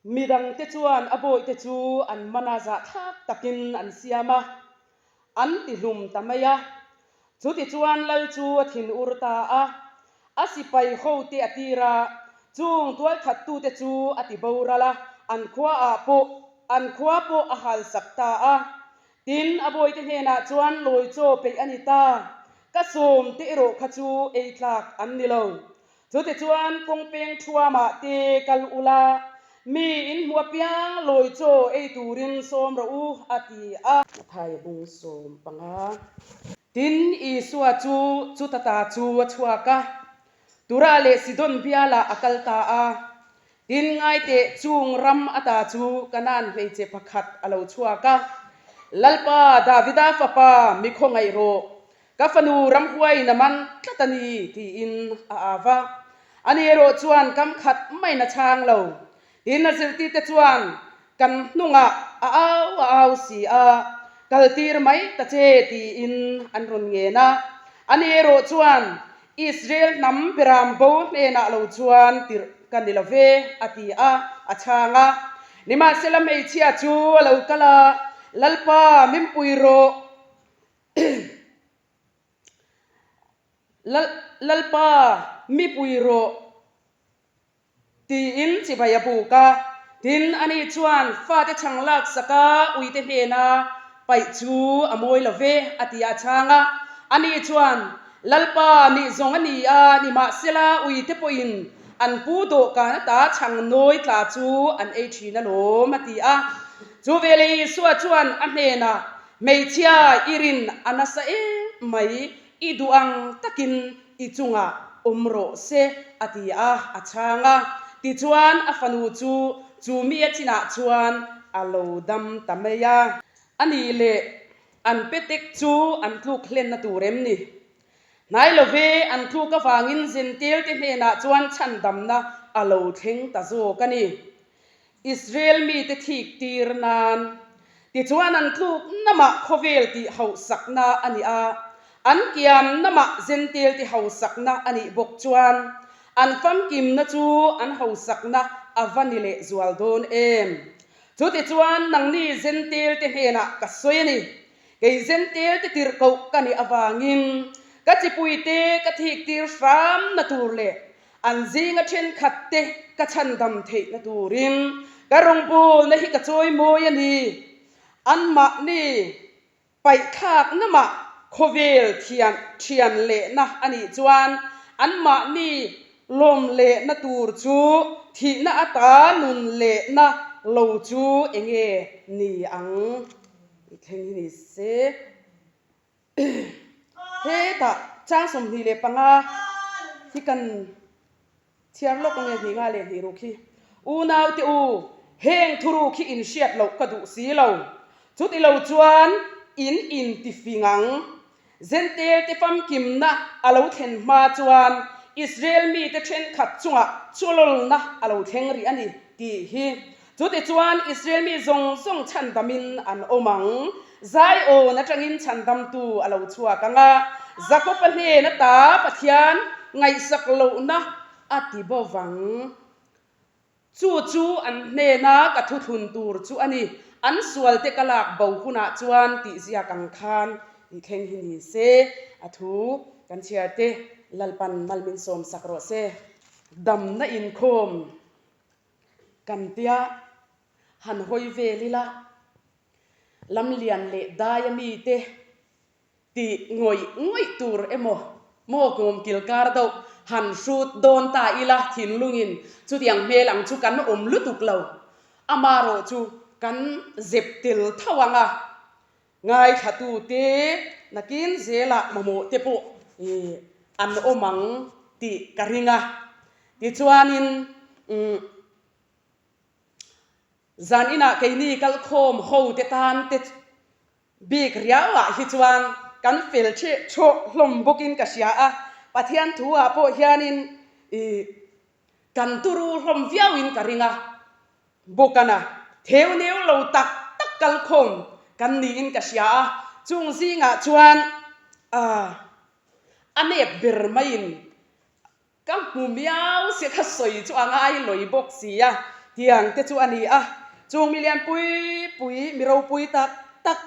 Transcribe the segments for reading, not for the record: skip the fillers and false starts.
Midangte chuan a bawihte chu an man a zahthlak takin an siam a, an tihlum ta mai a. Chutichuan lal chu a thin ur ta a, a sipai hote a tir a, chung tualthattute chu a ti boral a, an khuaah pawh an khua pawh a halsak ta a. Tin, a bawihte hnenah chuan lawi chaw peih a ni ta, ka sawmte erawh kha chu ei tlak an ni lo. Chutichuan kawngpeng thuamah te kal ula, mi in hmu apiang lawi chaw ei turin sawm rawh u, a ti a. Mathai bung 15. Tin, Isua chu chuta ta chu a chhuak a, Tura leh Sidon bialah a kal ta a. Tin, ngaiteh chung ram ata chu Kanaan hmeichhe pakhat a lo chhuak a, Lalpa, Davida fapa, mi khawngaih rawh, Ka fanu ramhuaiin a man tlat a ni, tiin a au a. Ani erawh chuan kam khat maiin a chhang lo. Tin, a zirtirte chuan kan hnungah a au a au si a, Kaltir mai ta che, tiin an rawn ngen a. Ani erawh chuan, Israel hnam beram bo hnenah lo chuan tirh ka ni lo ve, a ti a, a chhang a. Nimahsela hmeichhia chu a lo kal a, Lalpa, min pui rawh, Lalpa, mi pui rawh, tiin chibai a buk a. Tin, ani chuan fate chhang laksak a uite hnena paih chu a mawi lo ve, a ti a chhang a. Ani chuan, Lalpa, nih zawng a ni a, nimahsela uite pawhin an pu dawhkan ata chhang nawi tla chu an ei thin alawm, a ti a. Chu veleh Isua chuan a hnenah, Hmeichhia i rin a nasa em mai, i duh ang takin i chungah awm rawh se, a ti a, a chhang a. Tichuan a fanu chu chu mi a chinah chuan a lo dam ta mai a. A nih leh an petek chu an tluk hlenna tur em ni? Hnai lo ve, an tluk avangin Zentelte hnenah chuan chhandamna a lo thleng ta zawk a ni. Israel mite thik tir nan. Tichuan an tluk namah khawvel tih hauhsakna a ni a, an kiam namah Zentel ti hausakna a nih bawk chuan an famkimna chu an hausakna a va ni leh zual dawn em? Chutichuan nangni Zentel te hnenah ka sawi a ni, kei Zentel te tirhkoh ka nih avangin ka chipuite ka thik tir hramna tur leh An zinga thenkhat te ka chhandam theihna turin ka rawngbawlna hi ka chawimawi a ni. Anmahni paihthlakna mah khawvel thian thian lehna a nih chuan anmahni lawm lehna tur chu thihna ata nun lehna lo chu enge ni ang? I thleng hi ni se. Hetah chang 25 hi kan chhiar lawk ange hnih nga leh hnih ruk hi. Unaute u, heng thuruk hi in hriat loh ka duh si lo. Chuti lo chuan in intifing ang. Zentelte famkimna a lo thlen hma chuan Israel mite thenkhat chungah chulawlna a lo thleng rih a ni tih hi Chutichuan Israel mi zawng zawng chhandamin an awm ang. Zion atangin chhandamtu a lo chhuak ang a, Jakob-a hnen ata Pathian ngaihsak lohna a ti bo vang. Chu chu an hnena ka thuthlun tur chu a ni, an sualte ka lak bo hunah chuan tih ziak ang khan tih thleng hi ni se, a thu kan chhiar te Lalpan mal min sawmsak rawh se. Damna inkhawm. Kan tia han hawi vel ila, Lamlian leh Daia mite tih ngawih ngawih tur emaw maw kum kilkar deuh han hrut dawn ta ila thinlungin chutiang hmel ang chu kan awm lutuk lo. Amarawh chu kan zep tel tho ang a, Ngaithlatute nakin zelah mamawh te pawh an awm ang tih ka ring a. Tichuanin zan inah keini kalkhawm ho te tan te bik riauah hi chuan kan fel theh thawh hlawm bawkin ka hria a. Pathian thu ah pawh hianin kan turu hlawm viauin ka ring a. Bawkana theu neu lo tak tak kalkhawm kan niin ka hria a, chung zingah chuan a nep ber maiin ka hmu miau sia ka sawi chu a ngai lawi bawk si a. Tiang te chu a ni a, chung mi lian pui pui, mi ropui tak tak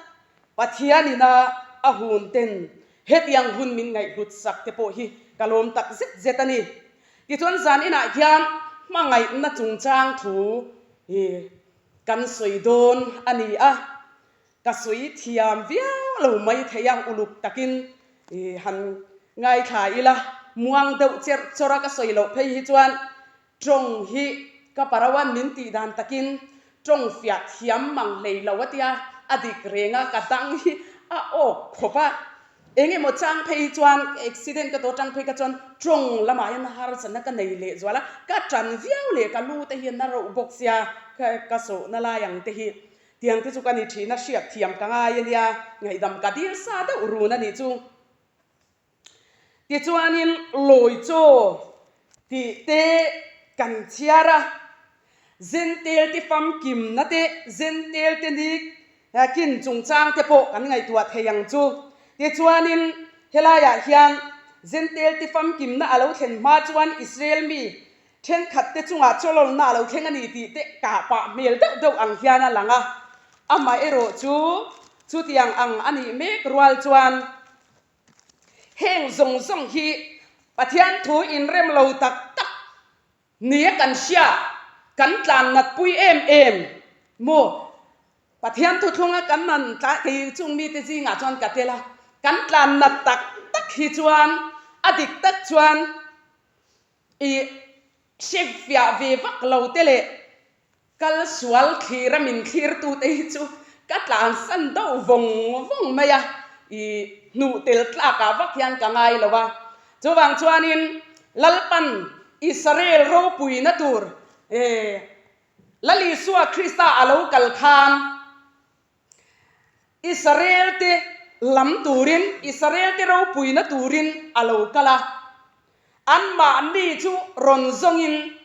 Pathian ina a hun ten hetiang hun min ngaihhlut sak te pawh hi ka lawm tak zet zet a ni. Tichuan zan inah hian hmangaihna chungchang thu hi kan sawi dawn a ni a, ka sawi thiam viau lo mai thei a, uluk takin han ngaithla ila, muang deuh cherh chawrh a ka sawi loh phei hi chuan Tawng hi ka parawan min tih dan takin tawng fiah thiam mang hlei lo a tia, a dik reng a, ka dang hi a awk khawp a. Eng emaw chang phei hi chuan accident ka tawh tang phei kha chuan tawng lamah hian harsatna ka nei leh zual a, ka tan viau leh ka lu te hi a na reuh bawk sia, ka sawhna lai ang te hi tiang te chu ka ni thin a, hriat thiam ka ngai a nia, ngaihdam ka dil sa deuh run a nih chu. Tichuanin lawi chaw tih te kan chhiar a, Zentel te famkimna te, Zentel te ni kin chungchang te pawh kan ngaihtuah thei ang chu. Tichuanin helaiah hian Zentel te famkimna a lo thlen hma chuan Israel mi thenkhat te chungah chawlawlna a lo thleng a ni tih te kah pah hmel deuh deuh ang hian a lang a. Amaherawhchu chutiang ang a nih mek rual chuan Heng zawng zawng hi Pathian thu inrem lo tak tak nia kan hria, kan tlan nat pui em em maw? Pathian thuthlunga kan han tla kei chung mite zingah chuan ka tel a, kan tlan nat tak tak hi chuan a dik tak chuan i hrefiah ve vak lo te leh Kal sual thlir a min thlir tute hi chu ka tlansan deuh vawng vawng mai a, i hnuh tel tlakah vak hian ka ngai lo a. Chuvang chuanin Lalpan Israel ropuina tur Lal Isua Krista a lo kal khan Israel te lam turin, Israel te ropuina turin a lo kal a. Anmahni chu rawn zawngin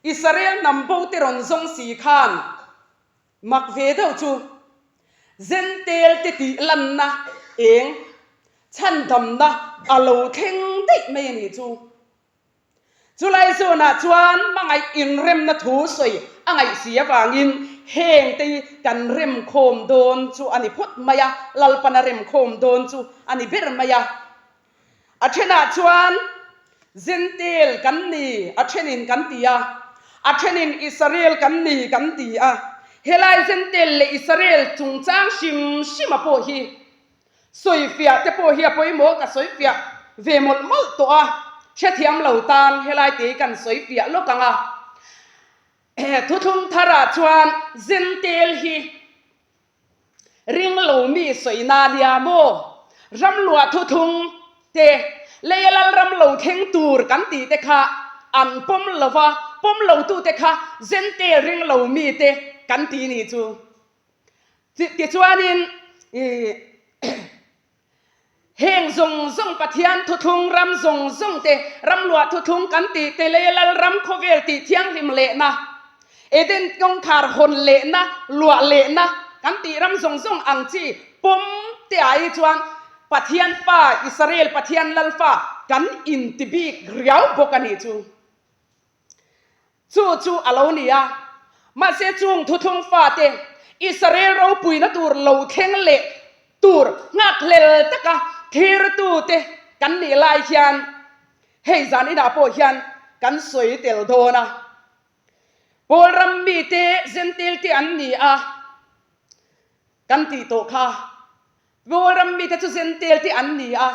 Israel hnam bo te rawn zawng si khan mak ve deuh chu Zentel te tih lanna eng chhandamna a lo thleng daih mai a nih chu. Chulai zawnah chuan hmangaih inremna thu sawi a ngaih si avangin heng te hi kan remkhawm dawn chu a ni phawt mai a, Lalpana remkhawm dawn chu a ni ber mai a. A thenah chuan Zentel kan ni a thenin kan ti a, a thenin Israel kan ni kan ti a. Helai Zentel leh Israel chungchang hrim hrima pawh hi sawifiah te pawh hi a pawimawh ka sawifiah ve mawlh mawlh tawh a, hrethiam lo tan helai te hi kan sawifiah lawk ang a. Thuthlung tharah chuan Zentel hi Ring lo mi sawina nia maw? Ram luah thuthlung te, leia lal ram lo thleng tur kan tih te kha an pawm lo va, pawm lo tu te kha Zentel ring lo mi te kan ti ni chu. Tichuanin ih. Heng zawng zawng Pathian thuthlung ram zawng zawng te, ram luah thuthlung kan tih te leh lal ram khawvel tih thianghlim lehna, Eden kawngkhar hawn lehna, luah lehna kan tih ram zawng zawng ang chi pawm te ah hi chuan Pathian fa, Israel Pathian lal fa kan inti bik riau bawk a nih chu. Chu chu a lo ni a. Mahse chung thuthlung fate Israel ropuina tur lo thleng leh tur nghakhlel taka thirtute kan nih lai hian hei zan inah pawh hian kan sawi tel dawn a. Paul ram mite Zentil te an ni a kan tih tawh kha. Paul ram mite chu Zentil te an ni a.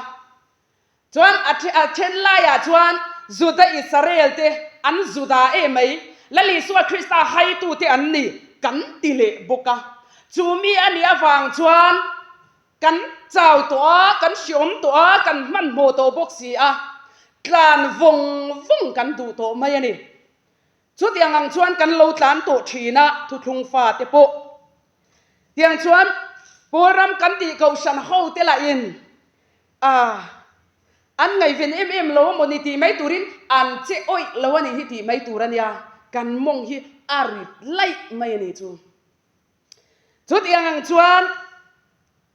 Chuan a a then laiah chuan Juda Israel te an Juda em mai, Lal Isua Krista haitute an ni kan ti leh bawk a. Chu mi a nih avang chuan kan chau tawh a, kan hriawm tawh a, kan hmanhmawh tawh bawk si a, tlan vawng vawng kan duh tawh mai a ni. Chutiang ang chuan kan lo tlan tawh thin a, thuthlung fate pawh. Tiang chuan Paul ram kan tih kohhran hote lahin A, an ngaihven em em lo amaw ni tih mai turin an che awih lo a nih hi tih mai tur a nia, kan mawng hi a rit laih mai a nih chu. Chutiang ang chuan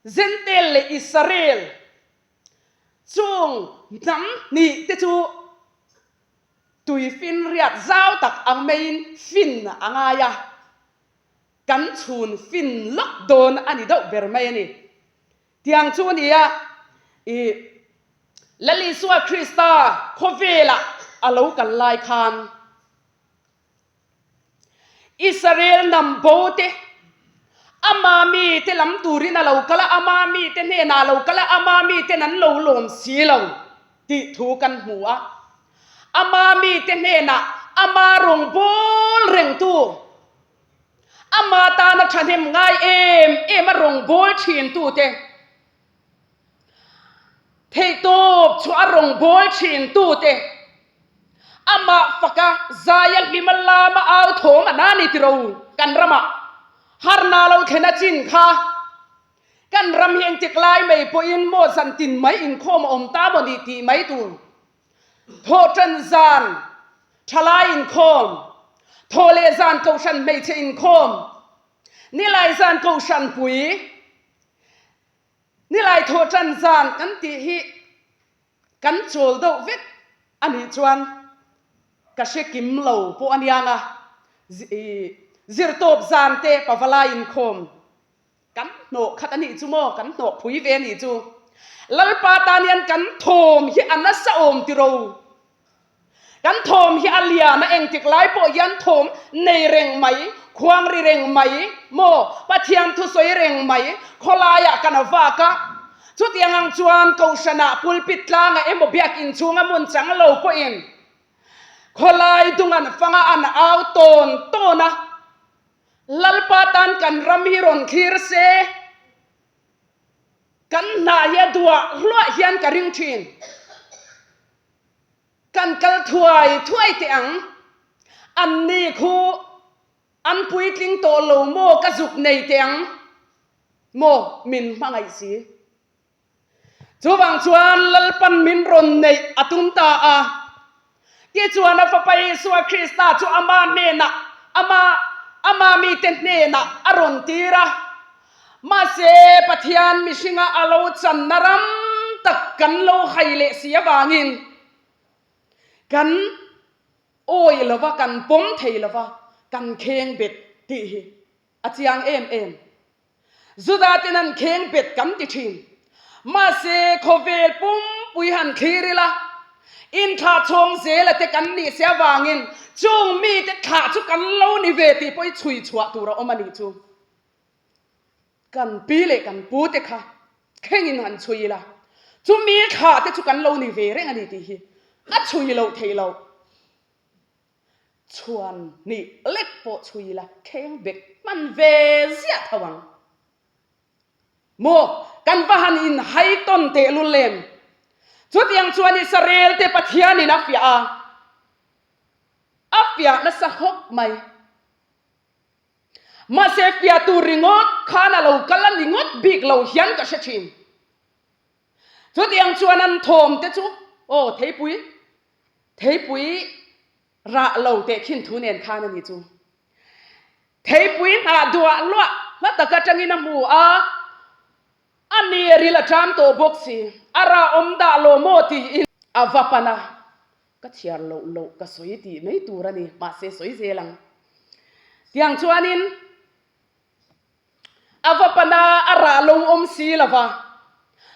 Zentel leh Israel chung hnam hnih te chu. Tui finriat zau tak ang maiin fin a ngai a, kan chhun fin lawk dawn a ni deuh ber mai a ni. Tiang chu a ni a, i Lal Isua Krista khawvelah a lo kal lai khan Israel hnam bo te, ama mite lam turin a lo kal a, ama mite hnenah a lo kal a, ama miten an lo lawm si lo tih thu kan hmu a. Ama mite hnenah ama rawngbâwl rengtu, ama tana thahnem ngai em em a rawngbâwl thintute, Theihtawp chhuah a rawngbâwl ṭhintute, amah faka zaia hlima lama au thawm a na ni tiro kan ramah harna lo thlen a chin kha. Kan ram hi engtik lai mai pawhin maw zan tin mai inkhawm a awm ta maw ni tih mai tur. Thawhṭan zan ṭhalai inkhawm, thawh leh zan kohhran hmeichhe inkhawm, nilai zan kohhran pui, Nilai thawh tan zan kan tih hi kan chawl deuh vek a nih chuan ka hre kim lo pawh a niang a, zirtawp zan te pavalai inkhawm kan hnawh khat a nih chu maw, kan hnawh phui ve a nih chu. Lalpa tan hian kan thawm hi a nasa awm tiro. Kan thawm hi a lian a, engtik lai pawh hian thawm nei reng mai, khuang ri reng mai maw, Pathian thusawi reng mai, khawlaiah kan a vak a. Chutiang ang chuan Kohhranah pulpit tlangah emaw biakinn chhunga hmun chang lo pawhin khawlai dung an fang a, an au tawn tawn a, Lalpa tan kan ram hi rawn thlir se, kan hnah hi a duah hluah hian ka ring thin. Kan kal thuai thuai teh ang. Anni khu an puitling tawh lo maw ka zuk nei teh ang maw min hmangaih si. Chuvang chuan Lalpan min rawn neih a tum ta a. Tichuan a Fapa Isua Krista chu ama hnenah, ama ama mite hnenah a rawn tir a. Mahse, Pathian mihringa a lo channa ram tak kan lo hai leh si avangin kan awi lova, kan pawm thei lova, kan kheng bet tih hi a chiang em em. Juda ten an kheng bet kan ti thin. Mahse, khawvel pumpui han thlir ila, inthlah chhawng zela te kan nih si avangin chung mite thlah chu kan lo ni ve tih pawh hi chhui chhuah tur a awm a nih chu. Kan pi leh kan pu te kha thlengin han chhui ila, chumi thlah te chu kan lo ni ve reng a ni tih hi a chhui loh theih loh. Chhuan hnih lek pawh chhui ila thleng bek hman ve ziah tho ang. Maw kan va han inhai tawn tehlul em? Chutiang chuan Israel te Pathianin a fiah a, a fiah nasa khawp mai. Mahse fiah tur ringawt khan a lo kal a ni ngawt bik lo hian ka hre thin. Chutiang chuan an thawm te chu aw theipui theipui rah lo teh khin thu nen khan a ni chu. Theipui hnah duah luah hla tak atangin a hmu a, a ni ril a ṭam tawh bawk si, a rah awm dah lo maw tiin a va pan a. Ka chhiar loh loh ka sawi tih mai tur a ni, mahse sawi zel ang. Tiang chuanin a va pana a rah lo awm si lo va,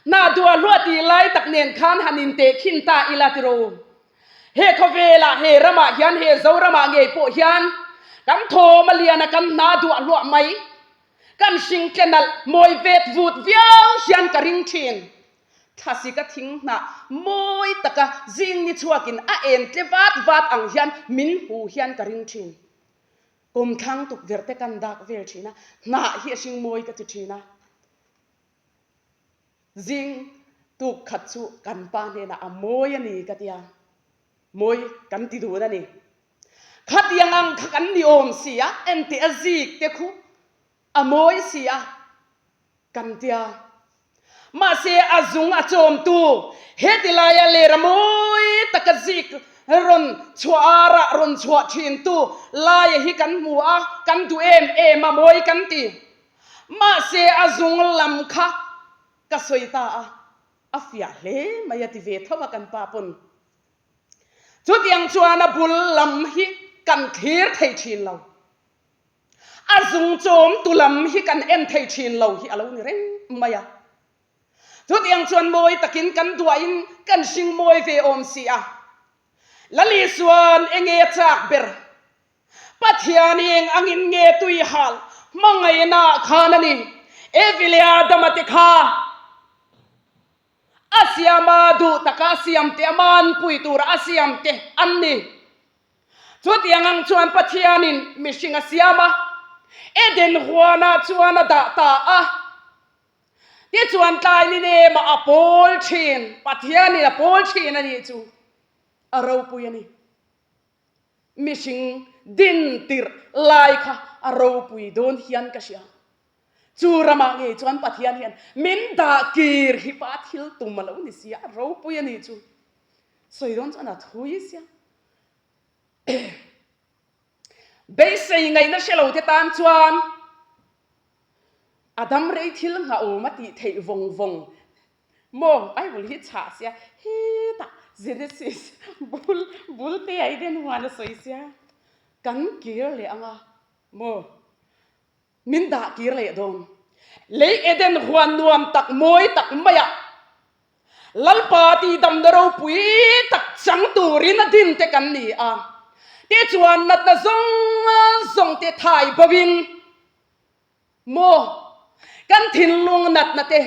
hna duah hluah tih lai tak nen khan han inteh khin ta ila tiro. He khawvelah, he ramah hian, he Zoramah ngei pawh hian kan thawm a lian a, kan hna duah hluah mai, kan hring tle nalh mawi vet vut viau hian ka ring thin. Thlasika thing hnah mawi taka zing ni chhuakin a en tle vat vat ang hian min hu hian ka ring thin. Kawmthlang tukverh te kan dak vel thin a, hnah hi a hring mawi ka ti thin a. Zing tuk khat chu kan pa hnenah a mawi a ni ka ti a, mawi kan ti dun a ni. Khatiang ang kha kan ni awm si a, enteh a zik te khu a mawi si a. Kan tia. Mahse a zung a chawmtu heti laia lera mawi taka zik rawn chhuah a rah rawn chhuah thintu laia hi kan hmu a, kan duh em em a mawi kan ti. Mahse a zung lam kha ka sawi ta a, a fiah hle mai a ti ve tho a kan pa pawn. Chutiang chuan a bul lam hi kan thlir thei thin lo. A zung chawmtu lam hi kan en thei thin lo hi a lo ni reng mai a. Chutiang chuan mawi takin kan duahin kan hring mawi ve awm si a. Lali chuan enge a chak ber? Pathian i eng angin nge tui hal hmangaihna ah khan a ni? Evi leh Adama te kha a siama duh taka a siam te, a manpui tura a siam te an ni. Chutiang ang chuan Pathianin mihring a siam a, Eden huanah chuan a dah ta a. Tichuan tlai ni nemah a pawl thin, Pathianin a pawl thin a nih chu a ropui a ni. Mihring din tirh lai kha a ropui dawn hian ka hria. Chu ramah ngei chuan Pathian hian min dah kir hi pa thil tum a lo ni sia, a ropui a nih chu. Sawi dawn chuan a thui sia. Beisei ngaihna hre lo te tan chuan a dam rei thil nghahawm a tih theih vawng vawng maw? Bible hi chhah sia hetah Genesis bul bul te a iden huan a sawi sia kan kir leh anga maw? Min dah kir leh dawn. Lei Eden huan nuam tak mawi tak maiah Lalpa tihdamna ropui tak chang turin a din te kan ni a. Tichuan natna zawng zawng te thai bo in maw kan thinlung natna te,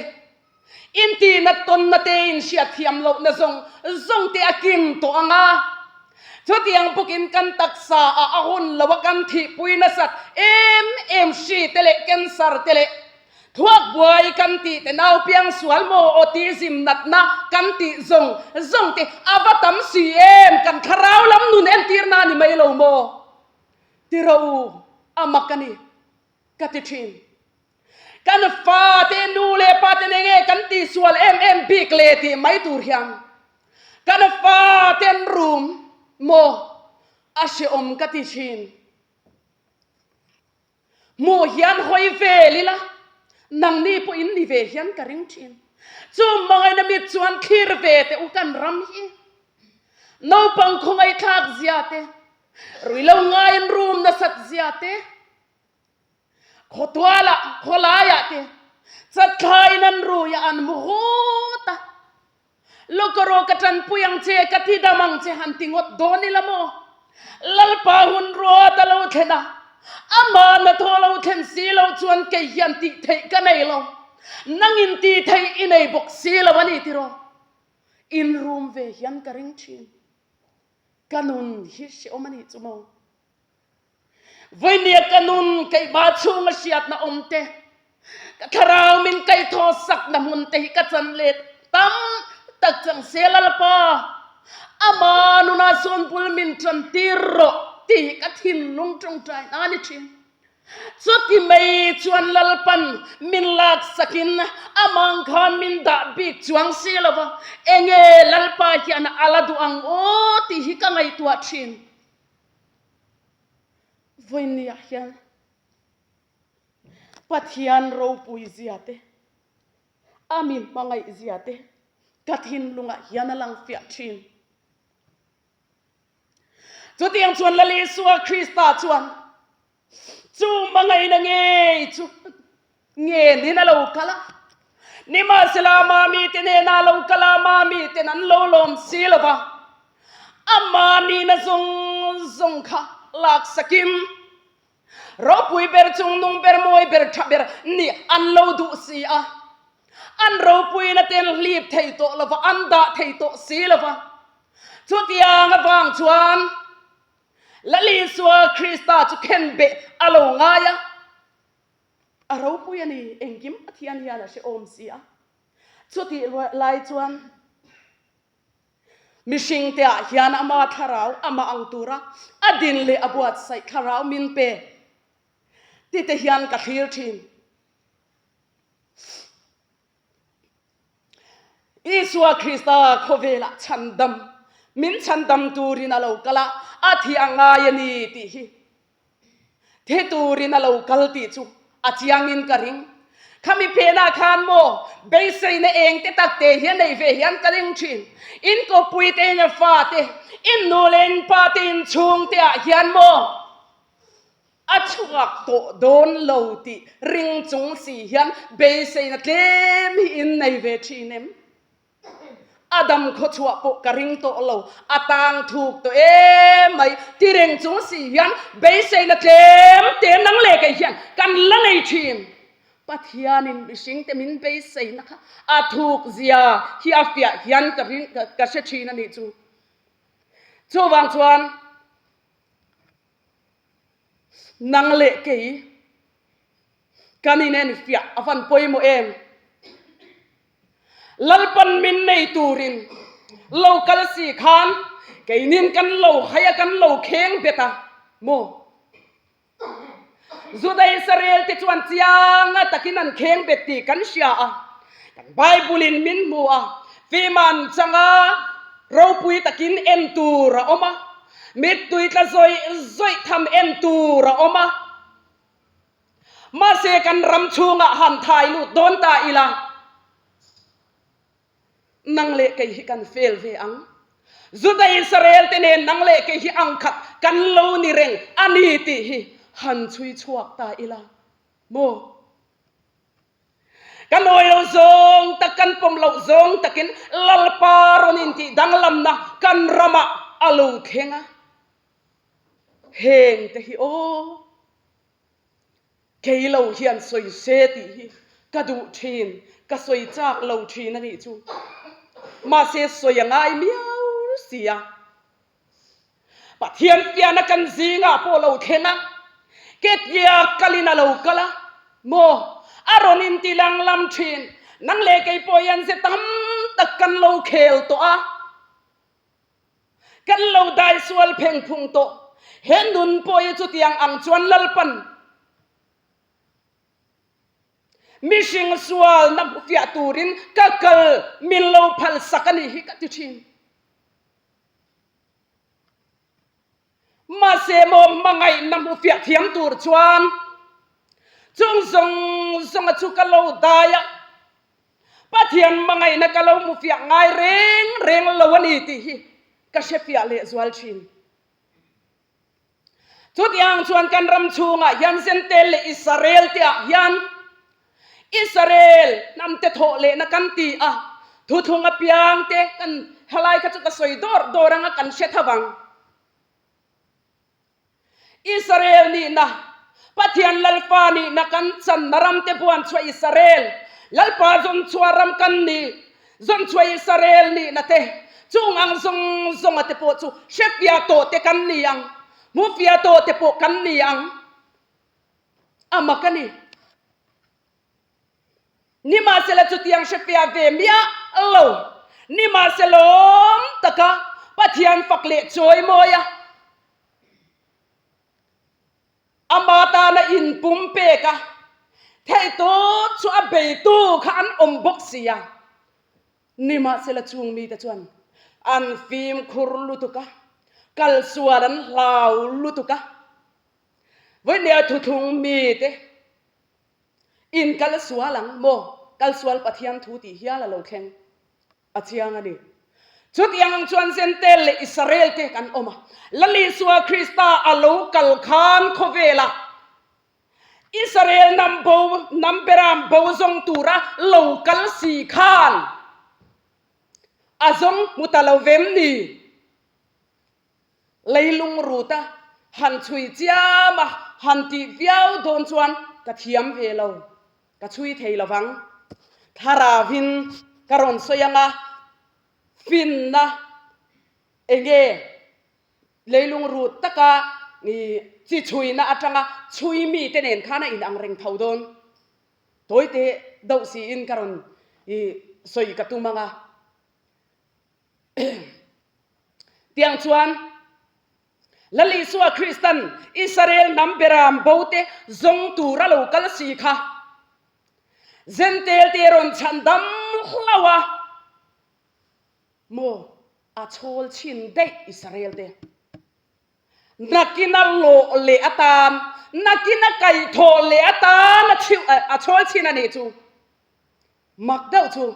intihnat tawnna te, inhriatthiam lohna zawng zawng te a kim tawh ang a. Chutiang bawkin kan taksa ah a hun lo a kan thihpui nasat em em hri te leh cancer te leh thuak buai kan tih te nau piang sual maw autism natna kan tih zawng zawng te a va tam si em kan thlarau lam nun entirna a ni mai lo maw tiro a mak a ni ka ti thin. Kan fate nu leh pa te nen nge kan tihsual em em bik le tih mai tur hian kan faten rum maw a hrehawm ka ti thin. Hmuh hian hawi vel ila nangni pawh in ni ve hian ka ring thin. Chu hmangaihna mit chuan thlir ve teh u kan ram hi. Naupang khawngaihthlak zia te, ruilo ngaiin rum nasat zia te, Khawtualah, khawlaiah te chathlaiin an rui a, an mu hut a. Lawkawraw ka tanpui ang che, ka tidam ang che han ti ngawt dawn ila maw? Lalpa hun ruat a lo thlen a, amah hnathawh lo thlen si lo chuan kei hian tih theih ka nei lo, nangin tih theih i nei bawk si lo a ni tiraw? Inrum ve hian ka ring thin. Ka nun hi hrehawm a nih chu maw? Vawinia ka nun keimah chhunga hriatna awm te, ka thlarau min kaihthawh sakna hmun te hi ka chan let tam tak chang se Lalpa, ama nunah sawn bul min tan tir rawh tih hi ka thinlung tawngtai na a ni thin. Chuti mai chuan Lalpan min laksakin amang khan min dah bik chuang si lo va, enge Lalpa hian a la duh ang aw tih hi ka ngaihtuah thin. Vawinia hian Pathian ropui zia te, a mi hmangaih zia te ka thinlungah hian a lang fiah thin. Chutiang chuan Lal Isua Krista chuan Chu hmangaihna ngei chu ngenin a lo kal a. Nimahsela mami te nena a lo kal a, mami ten an lo lawm si lo va. Ama nihna zawng zawng kha laksakin ropui ber, chungnung ber, mawi ber, tha ber nih an lo duh si a. An ropuina te an hlip thei tawh lo va, an dah thei tawh si lo va. Chutiang avang chuan Lal Isua Krista chu khenbeh a lo ngai a, a ropui a ni, engkim Pathian hian a hrehawm si a. Chutih lai chuan mihringte ah hian ama thlarau amah ang tura a din leh a buatsaih thlarau min pe tite hian ka thlir thin. Isua Krista khawvelah chhandam, min chhandam turin a lo kal a, a thi a ngai a ni tih hi thi turin a lo kal tih chu a chiangin ka ring. Khami phenah khan maw beiseina eng te tak te hi a nei ve hian ka ring thin. In kawppui te in a fa te, in nu leh in pa te in chhung te ah hian maw a chhuak tawh dawn lo tih ring chung si hian beiseina tlem hi in nei ve thin em? A dam khawchhuah pawh ka ring tawh lo, a tang thuk tawh em mai. Ti reng chung si hian beiseina tlem te nang leh kei hian kan la nei thin. Pathianin mihringte min beiseina kha a thuk zia hi a fiah hian ka ring ka hre thin a nih chu. Chuvang chuan nang leh kei kan inenfiah a van pawimawh em? Lalpan min nei turin lo kal si khan keinin kan lo hai a, kan lo kheng bet a maw? Juda Israel te chuan chianga takin an kheng bet tih kan hria a, kan Bible in min hmu a, Fiman changa ropui takin en tur a awm a, mittui tla zawih zawih tham en tur a awm a. Mahse kan ram chhungah han thai lut dawn ta ila, nang leh kei hi kan fel ve ang. Juda Israel te nen nang leh kei hi ang khat kan lo ni reng a ni tih hi han chhui chhuak ta ila maw? Kan awi lo zawng tak, kan pawm loh zawng takin Lalpa rawn intih danglamna kan ramah a lo thleng a. Heng te hi aw, kei lo hian sawi se tih hi ka duh thin, ka sawi chak lo thin a nih chu. Mahse sawi a ngai miau si a. Pathian piana kan zingah pawh lo thleng a, ketia kalin a lo kal a, maw a rawn inti lang lam thin. Nang leh kei pawh hian ze tam tak kan lo khel tawh a. Kan lo dai sual pheng phung tawh. He nun pawh hi chutiang ang chuan Lalpan mihring sualna hmu fiah turin ka kal min lo phal sak a nih hi ka ti thin. Mahse maw hmangaihna hmu fiah thiam tur chuan chung zawng zawnga chu ka lo dai a. Pathian hmangaihna ka lo hmu fiah ngai reng reng lo a ni tih hi ka hre fiah leh zual thin. Chutiang chuan kan ram chhungah hian Zentel leh Israel te ah hian Israel hnam te thawh lehna kan ti a, thuthlung apiang te kan helai kha chu ka sawi dawr dawr anga kan hre tho vang. Israel nihna, Pathian Lalpa nihna kan channa ramte buan chhuah Israel, Lalpa zawn chhuah ram kan ni, zawn chhuah Israel nihna te, chung ang zawng zawnga te pawh chu hrefiah tawh te kan ni ang, hmufiah tawh te pawh kan ni ang. A mak a ni. Nimahsela chutiang hrefiah ve miah lo, nimahse lawm taka Pathian fak leh chawimawi a, ama tana inpum pek a, theihtawp chu a beitu kha an awm bawk si a. Nimahsela chung mite chuan an fimkhur lutuk a, kalsual an hlau lutuk a, vawinia thuthlung mite In kal sual ang maw? Kal sual Pathian thu tih hial a lo thleng a chiang a ni. Chutiang ang chuan Zentel leh Israel te kan awm a. Lal Isua Krista a lo kal khan khawvelah Israel hnam bo, hnam beram bo zawng tura lo kal si khan a zawng hmu ta lo vem ni? Leilung ruta han chhui chiam a, han tih viau dawn chuan ka thiam ve lo, ka chhui thei lo vang. Thlarauin ka rawn sawi ang a, finna enge leilung rut taka chi chhuina atanga chhui mite nen khan a inang reng tho dawn. Tawite deuh siin ka rawn sawi ka tum ang a. Tiang chuan Lal Isua Kristan Israel hnam beram bote zawng tura lo kal si kha Zentel te rawn chhan dam hlauh a maw a chhawl chhin daih Israel te. Nakina lawh leh atan, nakina kaihthawh leh atan a chhiu a chhawl chhin a nih chu. Mak deuh chu.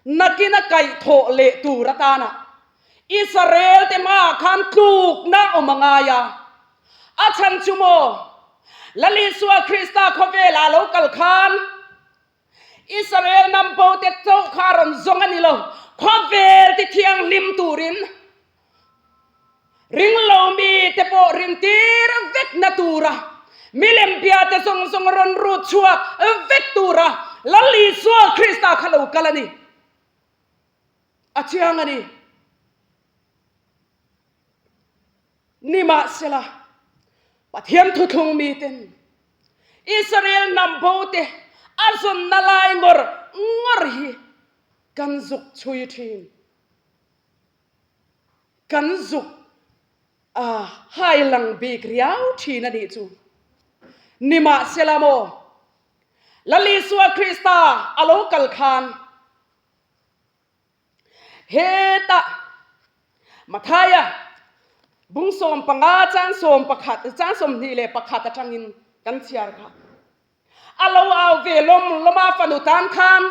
Nakina kaihthawh leh tur atana Israel te hmaah khan tlukna awm a ngai a. A chhan chu maw? Lal Isua Krista khawvelah a lo kal khan Israel hnam bo te chauh kha a rawn zawng a ni lo, khawvel ti thianghlim turin ringlo mi te pawh rintir vekna tura milem bia te zawng zawng rawn rut chhuak vek tura Lal Isua Krista kha lo kal a ni. A chiang a ni. Nimahsela, Pathian thuthlung miten Israel hnam bo te a zawnna lai ngawr ngawr hi kan zuk chhui thin. Kan zuk a hai lang bik riau thin a nih chu. Nimahsela maw, Lal Isua Krista a lo kal khan Hetah Mathaia bung 15 chang 11 chang 21 atangin kan chhiar kha. A lo au ve lawm lawm a fanu tan khan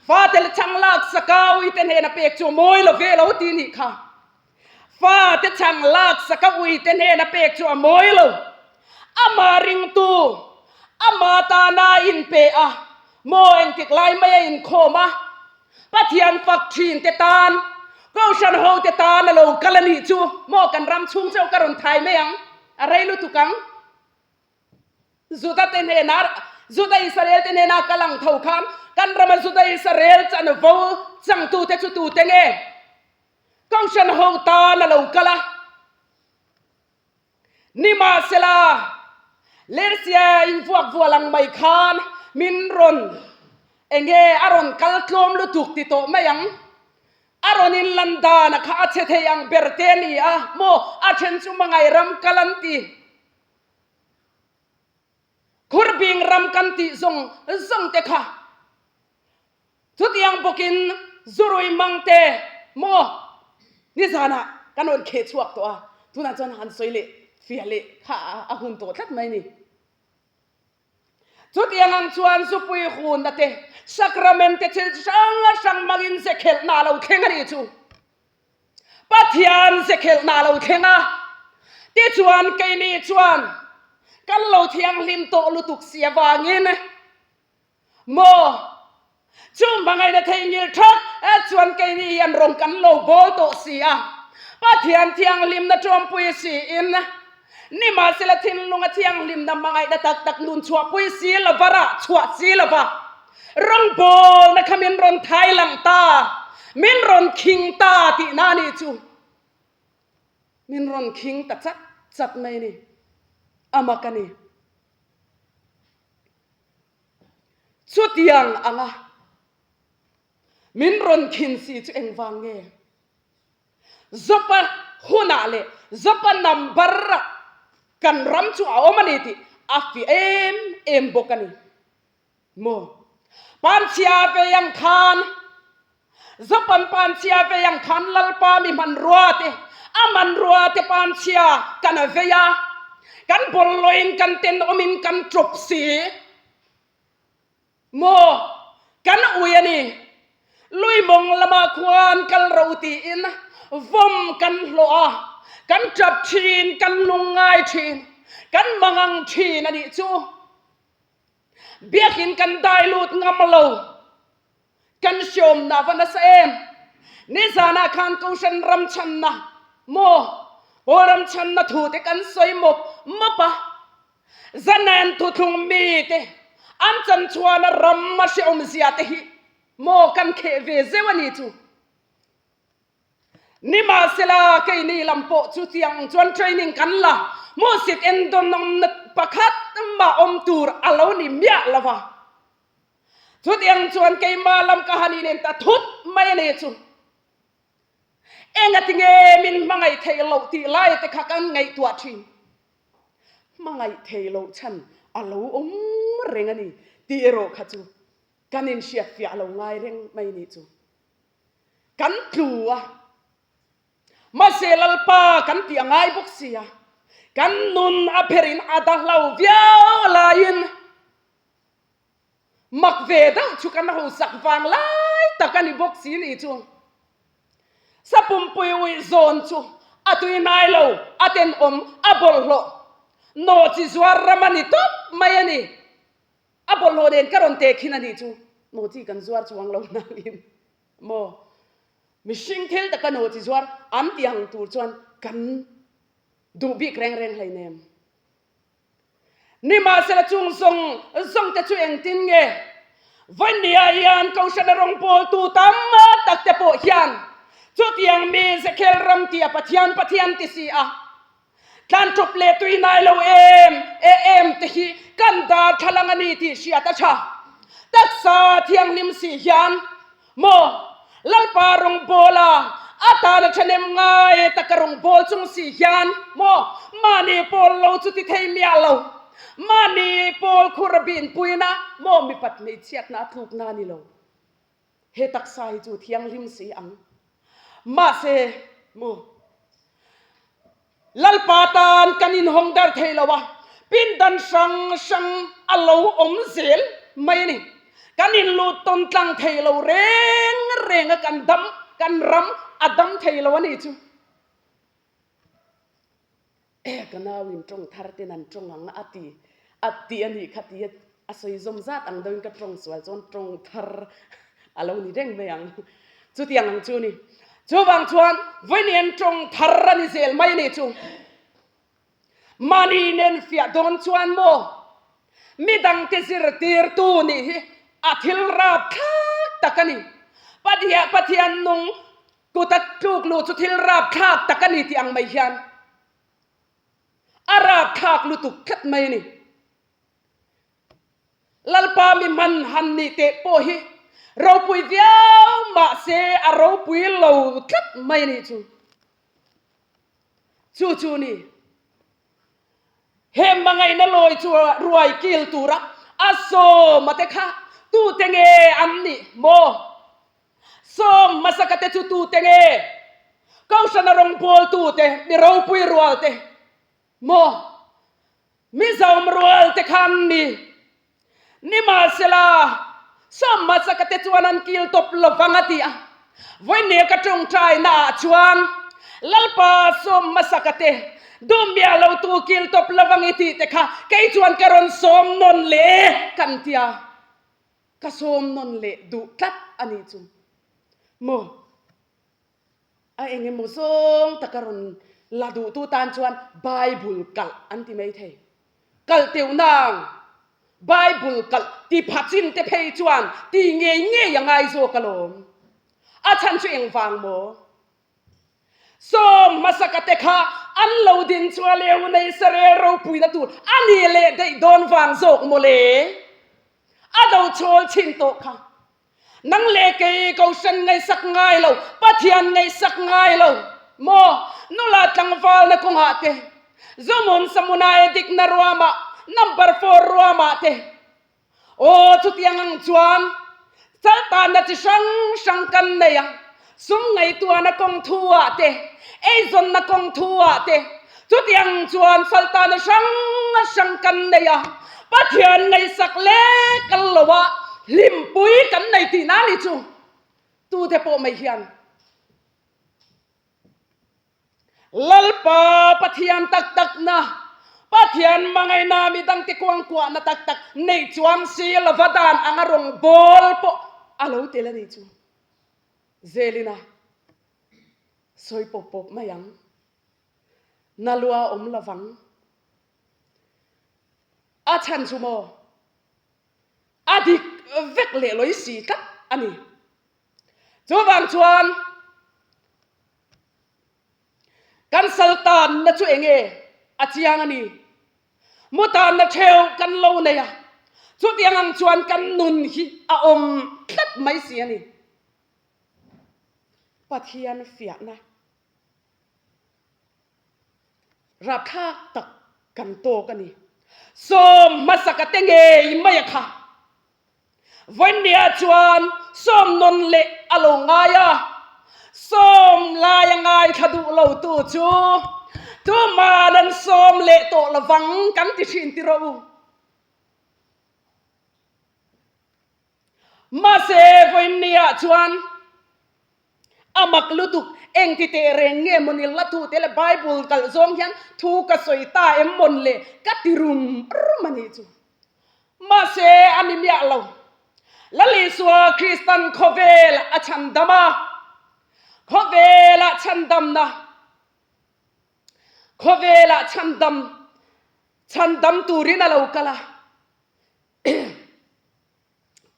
fate le chang lak saka ui te hnena pek chu a mawi lo ve lo ti nih kha. Fate chang lak saka ui te hnena pek chu a mawi lo. Ama ringtu, ama tana inpe a, maw engtik lai mai a inkhawm a, Pathian fak thin te tan, Kohhran ho te tan a lo kal a nih chu, maw kan ram chhung chauh ka rawn thai mai ang, a rei lutuk ang. Juda te hnenah, Juda Israel te hnenah kal ang tho khan, kan rama Juda Israel chanvo changtute chu tute nge? Kohhran ho tan a lo kal a. Nimahsela, Lersia invuak vual ang mai khan min rawn enge a rawn kal tlawm lutuk ti tawh mai ang. A rawn inlan dan a kha a chhe thei ang ber te a ni a maw? A then chu Mangai ram kal an ti. Khurbing ram kan tih zawng zawng te kha. Chutiang bawkin Zurui Mangte maw nizanah kan rawn kheh chhuak tawh a, tunah chuan han sawi leh fiah leh kha a hun tawh tlat mai ni. Chutiang ang chuan Zupui hunna te, Sacrament te thil hrang hrang hmangin zekhelhna a lo thleng a nih chu. Pathian zekhelhna a lo thleng a, tichuan keini chuan kan lo thianghlim tawh lutuk si avangin, Maw? Chu hmangaihna theihnghilh that chuan keini hian rawng kan lo bawl tawh si a. Pathian thianghlimna ṭawmpui siin, nimahsela thinlunga thianghlimna hmangaihna tak tak nun chhuahpui si lova rah chhuah si lova rawngbawlna kha min rawn thai lang ta, min rawn khing ta tihna a nih chu. Min rawn khing ta chat chat mai a ni. A mak a ni. Chutiang anga min rawn khin si chu engvang nge? Zopa hunah leh Zopa number-ah kan ram chu a awm a ni tih a fiah em em bawk a ni. Maw? Panchhia vei ang khan Zopan panchhia vei ang khan Lalpa mi hmanrua te, a hmanrua te panchhia kan a vei a, kan bawlhhlawhin kan tenawmin kan ṭawp si. Maw, kan ui a ni. Lui mawng lamah khuan kal ro tiin vawm kan hlawh a, kan ṭap ṭhin, kan lungngai ṭhin, kan mangang ṭhin a nih chu. Biakin kan dai lut ngam lo. Kan hriawmna va nasa em? Nizanah khan Kohhran ram chhanna maw Pawl ram chhanna thu te kan sawi mawp mawp a. Zanen thuthlung mite an chanchhuahna ram a hriawmzia te hi maw kan kheh ve zeuh a ni chu. Nimahsela, keini lam pawh chu tiang chuan training kan la, hmuhsit endawnawmna pakhat mah awm tur a lo ni miah lo va. Chutiang chuan keimah lam ka han inen ta thut mai a ni chu. Engati nge min hmangaih theih loh tih lai te kha kan ngaihtuah thin. Hmangaih theih loh chhan a lo awm reng a ni tih erawh kha chu kan inhriatfiah lo ngai reng mai ni chu. Kan tlu a. Mahse Lalpa kan tih a ngai bawk sia, kan nun a pherin a dahlo viau laiin mak ve deuh chu kan hosak vang lai tak a ni bawk si ni chu. Sapumpui uih zawn chu a tui hnai lo, a tenawm, a bawlhhlawh nawhchi zuar ram a ni tawp mai a ni. A bawlhhlawh nen ka rawn tehkhin a nih chu, nawhchi kan zuar chuang lo nangin maw? Mihring thil taka nawhchi zuar an ti ang tur chuan kan duh bik reng reng hleinem. Nimahsela chung zawng zawng te chu engtin nge? Vawinia hian Kohhrana rawngbawltu tam tak te pawh hian chutiang mi Zekhel ram tia Pathian Pathian ti si a, Tlan ṭawp leh tui nai lo em e em te hi kan darthlalang a ni tih hriat a ṭha. Taksa thianghlim si hian maw Lalpa rawngbawla a tana ṭhahnem ngai taka rawngbâwl chung si hian maw mahni pawl lo chu ti thei miah lo, mahni pawl khur a binpuina maw mipat hmeichhiatna a tlukna a ni lo. He taksa hi chu thianghlim si ang. Mahse, maw Lalpa tan kan inhawng dar thei lo a, pindan hrang hrang a lo awm zel mai a ni. Kan inlut tawn tlang thei lo reng reng a, kan dam, kan ram a dam thei lo a ni chu. E, ka nau in tawng thar ten an tawng ang a ti, a ti a nih kha ti a, a sawi zawm zat ang deuhin ka tawng sual chuan tawng thar a lo ni reng mai ang. Chutiang ang chu a ni. Chuvang chuan vawiin tawng thar a ni zel mai a nih chu. Mahni nen fiah dawn chuan maw midangte zirtirtu nih hi a thil rapthlak tak a ni. Pathian nung Kuta tluk luh chu thil rapthlak tak a ni tih ang mai hian a rapthlak lutuk tlat mai a ni. Lalpa mi hman han nih teh pawh hi ropui viau mahse a ropui lo tlat mai a nih chu. Chu chu a ni. He hmangaihna lawi chu ruai kil tura a sawma te kha tute nge an nih maw? Sawm hmasaka te chu tute nge? Kohhrana rawngbawltute, mi ropui rual te maw? Mi zawm rual te kha an ni. Nimahsela, sawm hmasaka te chuan an kil tawp lovang a ti a. Vawinia ka tawngtaina ah chuan Lalpa sawm hmasaka te duh miah lo tu kil tawp lovang i tih te kha kei chuan ka rawn sawm nawn leh kan ti a. Ka sawm nawn leh duh tlat a nih chu maw? A eng emaw zawng taka rawn la duhtu tan chuan Bible kalh an ti mai thei. Kalh teuh nang Bible kalh ti pha chin te phei chuan ti ngei ngei a ngai zawk alawm. A chhan chu engvang maw? Sawm hmasaka te kha an lo din chu a leu nei Israel ropuina tur a ni leh daih dawn vang zawk maw le? A do chhawl chhin tawh kha. Nang leh kei Kohhran ngaihsak ngai lo, Pathian ngaihsak ngai lo maw? Nula tlangvalna kawngah te, Zomun Samunae dikna ruamah, number four ruamah te, Aw, chutiang ang chuan chaltanna chi hrang hrang kan nei a, sum ngaihtuahna kawng thu ah te, eizawnna kawng thu ah te, chutiang chuan chaltanna hrang hrang kan nei a, Pathian ngaihsak leh kal lo ah hlimpui kan nei tihna a ni chu tute pawh mai hian. Lalpa Pathian tak takna, Pathian hmangaihna midangte kuangkuahna tak tak neih chuang si lova dan anga rawngbâwl pawh a lo tel a nih chu. Zelin a sawi pawp pawp mai ang. Na lua awm lovang. A chhan chu maw? A dik vek leh lawi si tlat a ni. Chuvang chuan kan saltanna chu eng nge a chiang a ni. Mutanna theu kan lo nei a, chutiang ang chuan kan nun hi a awm tlat mai si a ni. Pathian fiahna rapthlak tak kan tawk a ni. Sawm hmasaka te ngei mai a kha. Vawinia chuan sawm nawn leh a lo ngai a. Sawm laia ngaithla duh lotu chu tuman an sawm leh tawh lovang kan ti thin ti rawh u. Mahse vawiinniah chuan a mak lutuk engti teh reng nge mawni la thu te leh Bible kalh zawng hian thu ka sawi ta em mawn le ka ti rum rum a nih chu. Mahse a ni miah lo. Lal Isua Kristan khawvel a chhandam a, khawvela chhandamna, khawvela chhandam, chhandam turin a lo kal a.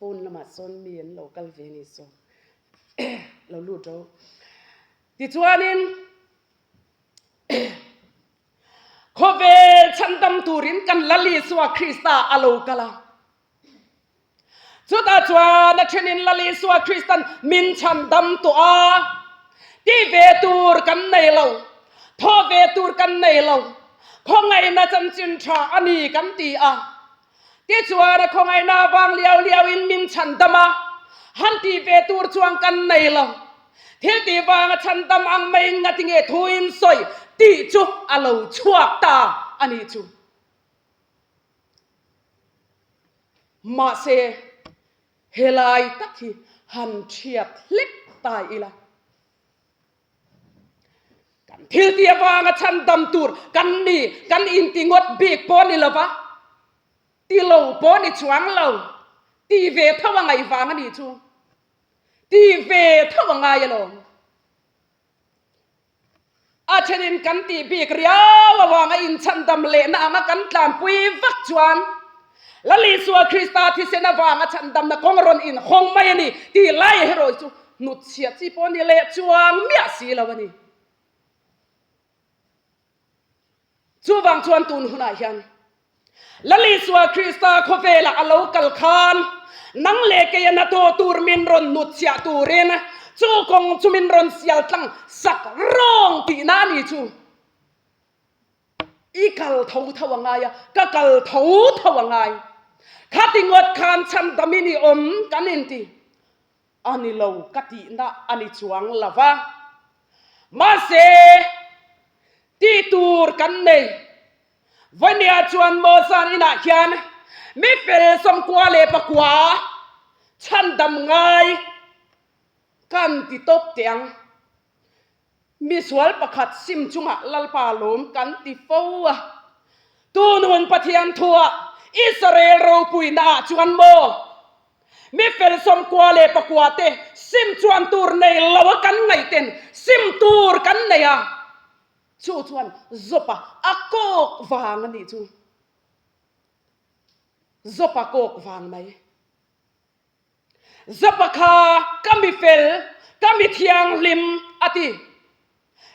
Pawn lamah sawn mi an lo kal ve ni saw lo lut ro. Tichuanin khawvel chhandam turin kan Lal Isua Krista a lo kal a. Chutah chuan a thenin Lal Isua Kristan min chhandam tawh a, tih ve tur kan nei lo, thawh ve tur kan nei lo, khawngaihna chanchin tha a ni kan ti a. Tichuan a khawngaihna avang liau liauin min chhandam a, han tih ve tur chuan kan nei lo. Thil tih vanga chhandam ang maiin ngatinge thuin sawi tih chu a lo chhuak ta a nih chu. Mahse, helai tak hi han thiat hlek ta ila. Kan thil tih avanga chhandam tur kan ni, kan inti ngawt bik pawh ni lova, ti lo pawh ni chuang lo, ti ve tho a ngaih vang a nih chu. Ti ve tho a ngai alawm. A thenin kan tih bik riau avanga inchhandam lehna anga kan tlanpui vak chuan Lal Isua Krista thisen avanga chhandamna kawng rawn inhawng mai a ni tih lai erawh chu hnutchhiah chi pawh ni leh chuang miah si lo a ni. Chuvang chuan tun hunah hian Lal Isua Krista khawvelah a lo kal khan nang leh kei a hnathawh tur min rawn hnutchhiah turin chu kawng chu min rawn sial tlang sak rawng tihna a ni chu. I kal tho tho a ngai a, ka kal tho tho a ngai. Khati ngawt khan chhandamin i awm kan inti. A ni lo ka tihna a ni chuang lo va. Mahse, tih tur kan nei. Vawnia chuan Mawzan inah hian mi fel 98 leh chhandam ngai kan ti tawp teh ang. Misual pakhat sim chungah Lalpa lawm kan ti fo a. Tunun Pathian thuah Israel ropuina ah chuan maw mi fel 94 te sim chuan tur nei lo a kan ngaih ten sim tur kan nei a, chu chuan Jopa a kawk vang a nih chu. Jopa kawk vang mai. Zapa kha ka mi fel, ka mi thianghlim a ti.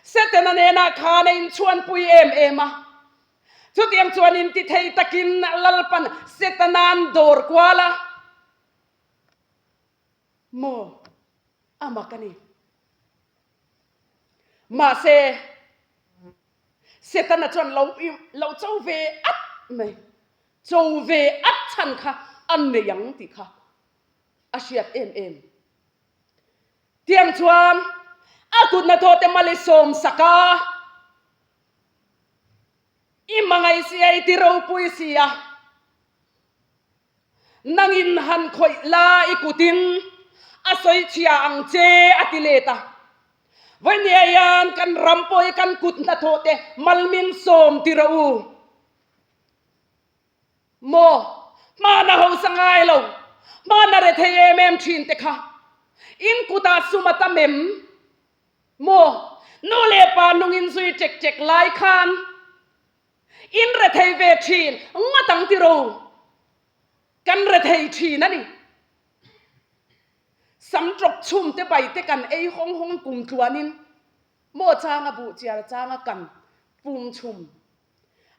Setana nenah khan a inchhuanpui em em a. Chutiang chuan intithei takin Lalpan Setana'n dawr kual a. Maw? A mak a ni. Mahse, Setana chuan lo lo cho ve at mai. Cho ve at chhan kha a nei ang tih kha a hriat em em. Tiang chuan a kut hnathawh te mal i sawm sak a, i hmangaih si a, i ti ropui si a, nangin han khawih la i kutin a sawi chhia ang che a ti let a. Vawinia hian kan ram pawh hi kan kut hnathawh te mal min sawm ti rawh u. Maw? Hmana hausa ngai lo, hmana rethei em em thin te kha in kutah sum a tam em? Maw? Nu leh pa nung in zui ṭek ṭek lai khan in rethei ve thin ngawt ang tiro? Kan rethei thin a ni. Sam ṭawk chhum te bai te kan ei hawng hawng kum tluanin maw changa buh chiar changa kan pum chhum.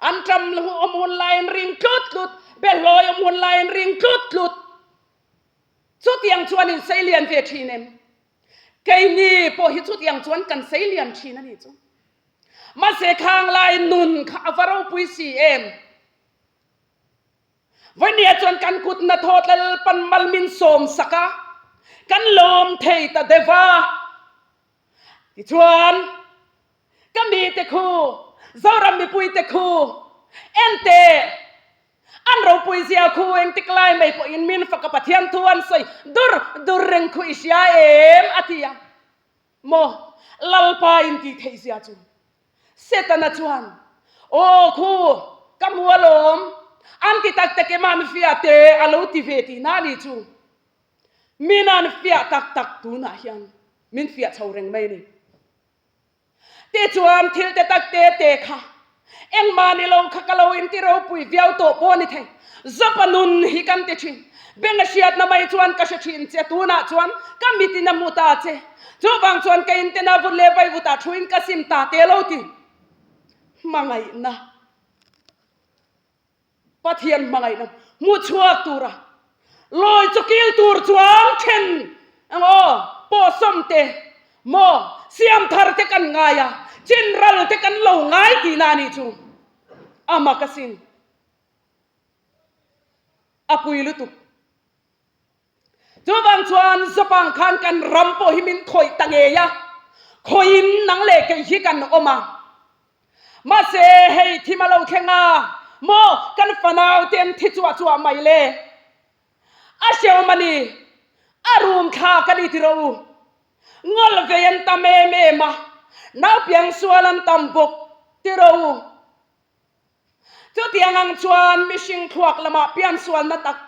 An ṭam awm hun laiin ring tlut tlut, behlawi awm hun laiin ring tlut tlut. Chutiang chuan in sei lian ve ṭhin em? Keini pawh hi chutiang chuan kan sei lian ṭhin a nih chu. Mahse khang lai nun kha a va ropui si em? Vawnia chuan kan kut hnathawh Lalpan mal min sawm sak a, kan lawm thei ta deuh a. Tichuan, ka mite khu, Zoram mipuite khu, en teh, an ropui zia khu engtik lai mai pawhin min faka Pathian thu an sawi dur dur reng khu i hria em? a ti a. Maw Lalpa in tih theih zia chu? Setana chuan, Aw khu, ka hmu alawm, an ti tak tak em an fiah te a lo ti ve tihna a nih chu. Min an fiah tak tak tunah hian min fiah chho reng mai a ni. Tichuan thil te tak te te kha engmah ni lo kha ka lo inti ropui viau tawh pawh a ni thei. Zawpa nun hi kan ti thin. Beng a hriatna mai chuan ka hre thin che, tunah chuan ka mitin a hmu ta che. Chuvang chuan ka intena vut leh vaivutah thuin ka sim ta te lo ti. Hmangaihna. Pathian hmangaihna hmu chhuak tura lawi chu kil tur chuan then ang aw, pawhsawm te maw, siam thar te kan ngai a, chin ral te kan lo ngai tihna a nih chu a mak asin. A pui lutuk. Chuvang chuan Zopang khan kan ram pawh hi min khawih ta ngei a, khawiin nang leh kei hi kan awm a. Mahse hei thim a lo thleng a, maw kan fanau te an thi chuah chuah mai le. A hrehawm a ni, a rum thlak a ni ti rawh u. Ngawl vei an tam em em a, naupiang sual an tam bawk ti rawh u. Chutiang ang chuan mihring thluak lamah piansualna tak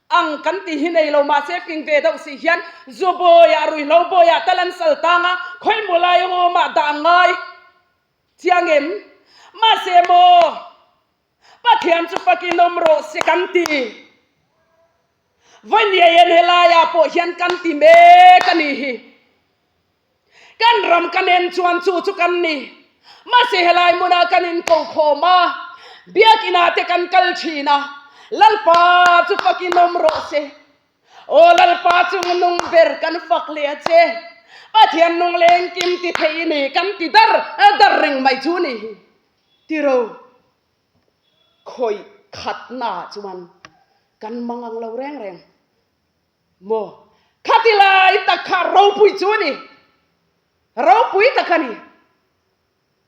ang kan tih hi nei lo mahse fing ve deuh si hian zu bawiah ruihhlo bawiah tal an sal tang a, khawimaw lai awmah dah ang ngai chiang em? Mahse maw Pathian chu fakin awm rawh se kan ti. Vawiin helaiah pawh hian kan ti mek a nih hi. Kan ram kan en chuan chu chu kan ni. Mahse helai hmunah kan inkokhawm a, biakinah te kan kal thin a, Lalpa chu fakin awm rawh se. Aw Lalpa chung nung ber kan fak leh a che. Pathian nung leng kim ti thei i ni kan ti dar dar reng mai chu ni hi. Tiro khawih khatnaah chuan kan mang ang lo reng reng. Maw? Khati lai tak kha ropui chu a ni. Ropui tak a ni.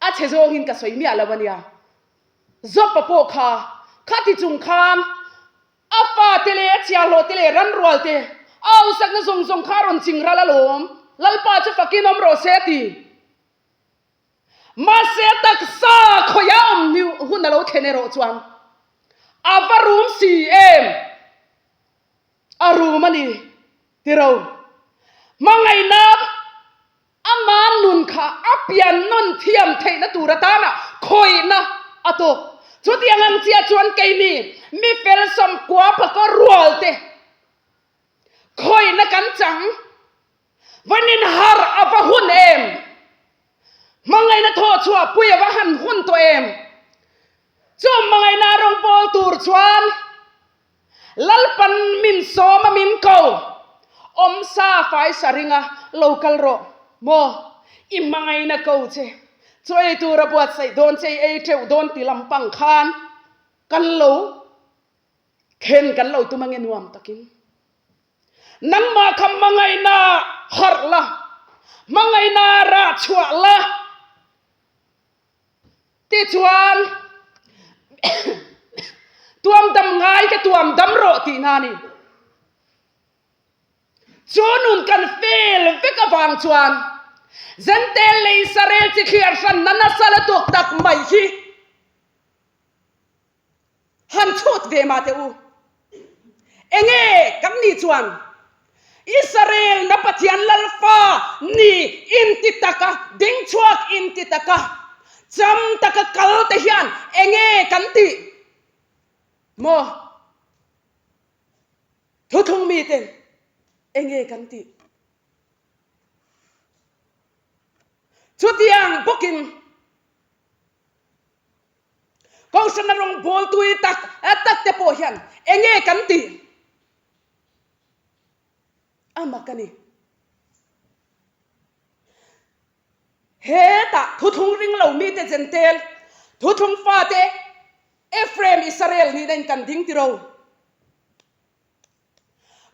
A chhe zawngin ka sawi miah lo a nia. Zawpa pawh kha khati chung khan a fate leh a chhiahhlawh te leh ranrual te a hausakna zawng zawng kha a rawn ching ral alawm. Lalpa chu fakin awm rawh se a ti. Mahse taksa khawia awm hun a lo thlen erawh chuan a va rum si em? A rum a ni tiro. Hmangaihna ama nun kha a pian nawn thiam theihna tur atana khawihna a tawk. Chutiang ang chiah chuan keini mi fel sawmkua phakaw rual te khawihna kan chang. Vanin harh a va hun em? Hmangaihna thawh chhuah pui a va han hun tawh em? Chu hmangaihna rawngbawl tur chuan Lalpan min sawm a min ko. Awmsa faisa ringa lo kal rawh. Maw? I hmangaihna ko che. Chu ei tur a buatsaih dawn che i ei teuh dawn ti lampang khan kan lo khen kan lo tum ange nuam takin. Nangmah kha hmangaihna harh la, hmangaihna rah chhuah la. Tichuan, tuam dam ngai te tuam dam rawh tihna a ni. Chu nun kan fel vek avang chuan Zentel leh Israel chi thliar hranna nasa lutuk tak mai hi Han chhut ve mah teh u. Enge kan nih chuan Israel na Pathian Lalfa ni inti taka ding chhuak inti taka cham taka kal te hian enge kan tih maw? Thuthlung miten enge kan tih? Chutiang bawkin Kohhrana rawngbawltui tak tak te pawh hian enge kan tih a mak a ni. Hetah thuthlung ring lo mite Jentel, thuthlung fate Ephraim Israel nihna in kan ding tiro.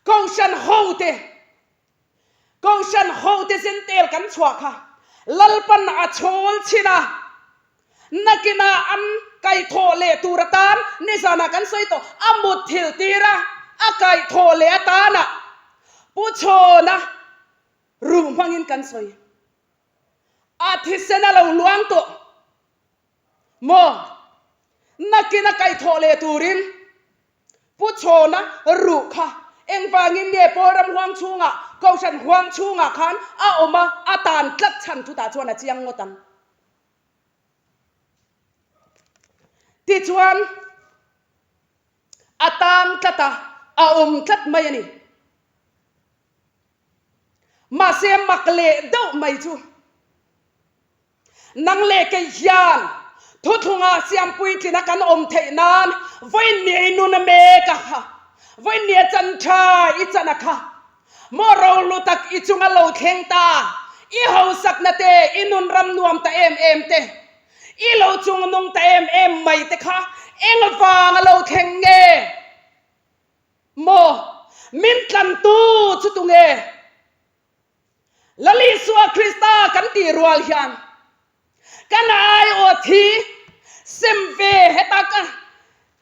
Kohhran hote, Kohhran hote zentel kan chhuah kha. Lalpan a chhawl chhin a, nakinah an kaihthawh leh tur atan nizanah kan sawi tawh, a mutthilh tir a, a kaihthawh leh atanah Pu Chhawna ruh hmangin kan sawi. A thisen a lo luang tawh maw? Nakin a kaihthawh leh turin Pu Chhawna ruh kha engvangin nge Pawlram huang chhungah, Kohhran huang chhungah khan a awm a, a tan tlat chhan chutah chuan a chiang ngawt ang. Tichuan, a tan tlat a, a awm tlat mai a ni. Mahse mak leh deuh mai chu nang leh kei hian thuthlunga siampuitlina kan awm theih nan vawiinni i nun a mek a kha, vawiinni a chan tha i chan a kha, maw rohlu tak i chunga lo thleng ta, i hausakna te, i nun ram nuam ta em em te, i lo chungnung ta em em mai te kha engvanga lo thleng nge? Maw? Min tlantu chu tunge? Lal Isua Krista kan tih rual hian kan aiawt hi sem ve heta ka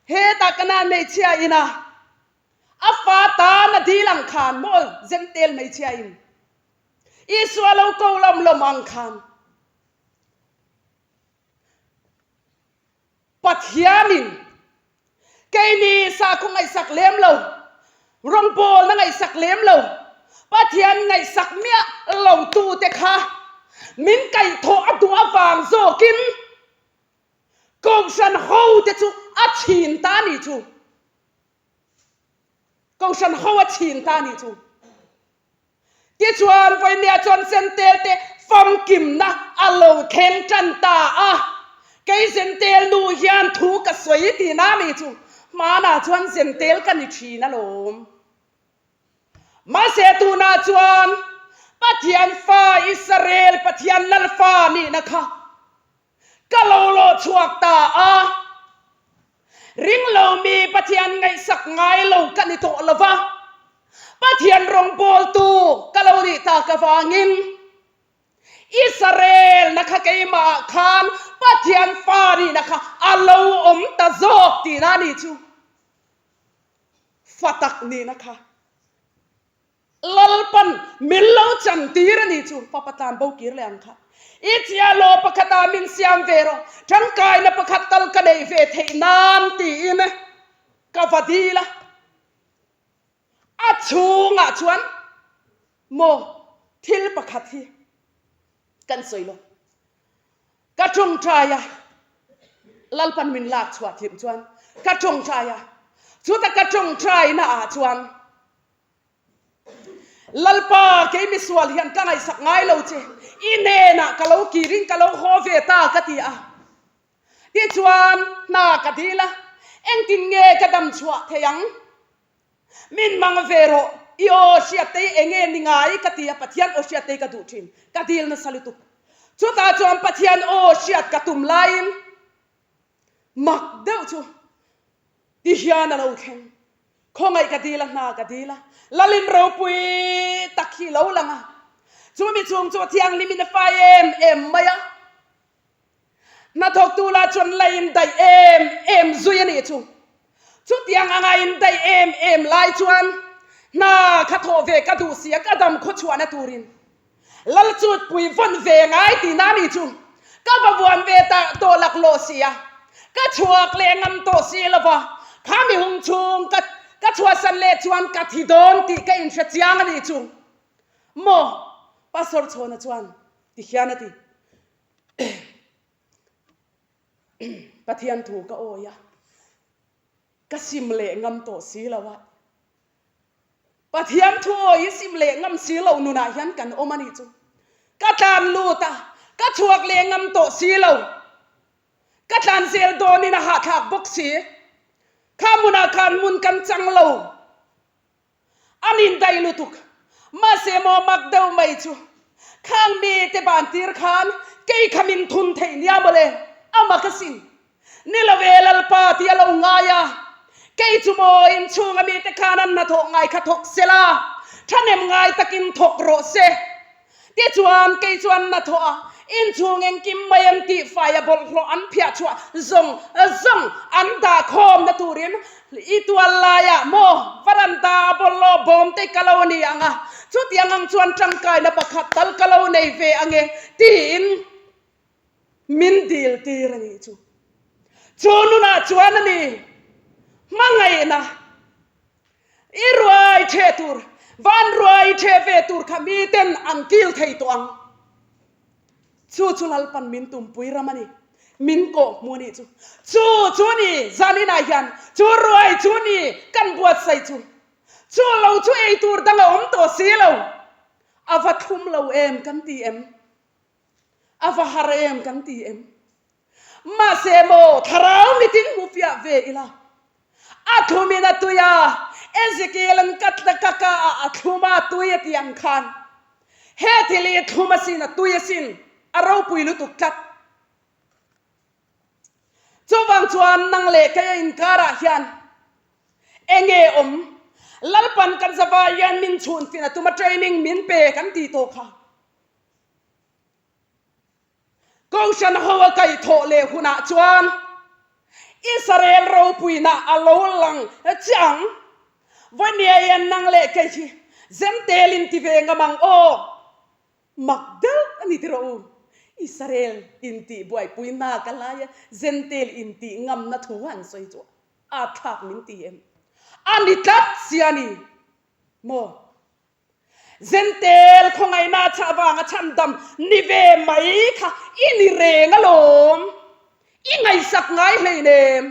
heta kana hmeichhia ina a fa tan a dil ang khan maw Zentel hmeichhia in Isua lo ko lawm lawm ang khan Pathianin keini sakhaw ngaihsak lem lo, rawngbawlna ngaihsak lem lo, Pathian ngaihsak miah lo tute kha min kaihthawh a duh avang zawkin Kohhran hote chu a chhin ta a nih chu. Kohhran ho a chhin ta a nih chu. Tichuan, Vawinia chuan Zentel te famkimna a lo thleng tan ta a. Kei Zentel nu hian thu ka sawi tihna a nih chu. Hmanah chuan Zentel ka ni thin alawm. Mahse tunah chuan Pathian fa Israel Pathian Lalfa nihna kha Ka lo lawh chhuak ta a, ringlo mi Pathian ngaihsak ngai lo ka ni tawh lo va, Pathian rawngbawltu ka lo nih tak avangin Israel na kha keimah ah khan Pathian fa nihna kha a lo awm ta zawk tihna a nih chu. Fa tak nihna kha. Lalpan min lo chan tir a ni chu Papa tlan bo kir leh ang kha. I chiahlo pakhat ah min siam ve rawh, tangkaina pakhat tal ka neih ve theih nan tiin ka va dil a. A chhungah chuan maw thil pakhat hi kan sawi lo. Ka tawngtai a, Lalpan min lak chhuah thim chuan ka tawngtai a, chuta ka tawngtaina ah chuan Lalpa, kei misual hian ka ngaihsak ngai lo che, i hnenah ka lo kirin ka lo haw ve ta ka ti a. Tichuan, hna ka dil a, engtin nge ka dam chhuah thei ang? Min mang ve rawh, i aw hriattei enge ni ngai ka ti a, Pathian aw hriattei ka duh thin, ka dil nasa lutuk. Chutah chuan Pathian aw hriat ka tum laiin mak deuh chu ti hian a lo thleng. Khawngaih ka dil a, hna ka dil a, Lalin ropui tak hi lo lang a, chumi chhung chu thianghlim in a fai em em mai a, hnathawktu lah chuan la indaih em em zui a nih chu. Chutiang anga indaih em em lai chuan hna kha thawh ve ka duh si a, ka dam khawchhuahna turin Lal chutpui vawn ve ngai tihna a nih chu. Ka va vuan ve ta tawh laklawh si a, ka chhuak leh ngam tawh si lo va, kha mi hung chhung ka ka chhuahsan leh chuan ka thi dawn tih ka inhre chiang a nih chu. Maw? Pastor Chhawna chuan ti hian a ti. Pathian thu ka awi a, ka sim leh ngam tawh si lo a. Pathian thu awi sim leh ngam si lo nunah hian kan awm a nih chu. Ka tlan lut a, ka chhuak leh ngam tawh si lo. Ka tlan zel dawnin a hahthlak bawk si. Kha hmunah khan hmun kan chang lo. An indaih lutuk. Mahse maw mak deuh mai chu khang mite ban tir khan kei kha min thun theih nia mawle, a mak asin. Ni lo e Lalpa tih a lo ngai a, kei chu maw inchhunga mite khan an hnathawh ngai kha thawk se la, thahnem ngai takin thawk rawh se. Tichuan kei chuan hnathawh a. Inchhung engkim mai an tihfai a bawlhhlawh an phiah chhuah zawng zawng an dah khawmna turin i tual laiah maw varanda a bawlhhlawh bawm te ka lo ni ang a, chutiang ang chuan tangkaina pakhat tal ka lo nei ve ang e tiin min dil tir a nih chu. Chu nunah chuan a ni hmangaihna i ruai theh tur, van ruai theh ve tur kha miten an kil thei tawh ang. Chu chu Lalpan min tumpui ram a ni, min kawh hmu a nih chu. Chu chu a ni zaninah hian chu ruai chu a ni kan buatsaih chu. Chu lo chu ei tur dang a awm tawh si lo. A va thlum lo em kan ti em? A va har em kan ti em? Mahse maw thlarau mitin hmu fiah ve ila. A thlumin a tui a, Ezekiel-a'n ka ka ka ah a thlum a tui a tih ang khan he thil hi thlum asin a tui asin a ropui lutuk tlat. Chuvang chuan nang leh kei a inkarah hian enge awm? Lalpan kan zavai hian min chhunfin a tum a training min pe kan tih tawh kha. Kohhran ho a kaihthawh leh hunah chuan Israel ropuina a lo lang chiah ang. Vawinia hian nang leh kei hi Zentel in ti ve ngam ang aw. Mak deuh a ni tiraw u. Israel in tih buaipui nak a laia Zentel in tih ngamna thu han sawi chu a thlak min ti em? A ni tlat sia ni maw? Zentel khawngaihna a chah vanga chhandam ni ve mai kha i ni reng alawm. I ngaihsak ngai hleinem.